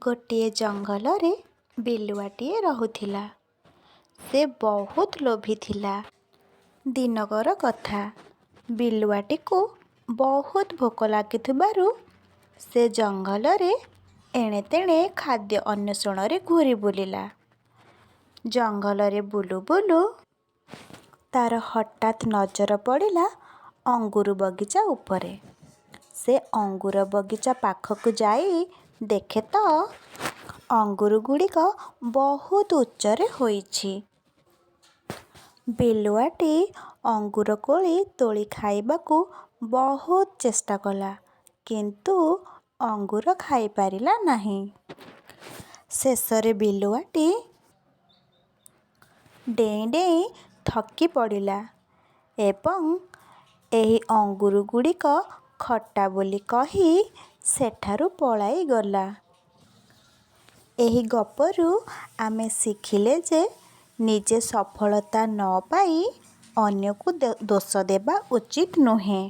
ଗୋଟିଏ ଜଙ୍ଗଲରେ ବିଲୁଆଟିଏ ରହୁଥିଲା। ସେ ବହୁତ ଲୋଭୀ ଥିଲା। ଦିନକର କଥା, ବିଲୁଆଟିକୁ ବହୁତ ଭୋକ ଲାଗୁଥିବାରୁ ସେ ଜଙ୍ଗଲରେ ଏଣେତେଣେ ଖାଦ୍ୟ ଅନ୍ୱେଷଣରେ ଘୂରି ବୁଲିଲା। ଜଙ୍ଗଲରେ ବୁଲୁ ବୁଲୁ ତା'ର ହଠାତ୍ ନଜର ପଡ଼ିଲା ଅଙ୍ଗୁର ବଗିଚା ଉପରେ। ସେ ଅଙ୍ଗୁର ବଗିଚା ପାଖକୁ ଯାଇ ଦେଖେ ତ, ଅଙ୍ଗୁରଗୁଡ଼ିକ ବହୁତ ଉଚ୍ଚରେ ହୋଇଛି। ବିଲୁଆଟି ଅଙ୍ଗୁର କୋଳି ତୋଳି ଖାଇବାକୁ ବହୁତ ଚେଷ୍ଟା କଲା, କିନ୍ତୁ ଅଙ୍ଗୁର ଖାଇପାରିଲା ନାହିଁ। ଶେଷରେ ବିଲୁଆଟି ଡେଇଁ ଡେଇଁ ଥକି ପଡ଼ିଲା ଏବଂ ଏହି ଅଙ୍ଗୁରଗୁଡ଼ିକ ଖଟା ବୋଲି କହି ସେଠାରୁ ପଳାଇଗଲା। ଏହି ଗପରୁ ଆମେ ଶିଖିଲେ ଯେ ନିଜେ ସଫଳତା ନ ପାଇ ଅନ୍ୟକୁ ଦୋଷ ଦେବା ଉଚିତ ନୁହେଁ।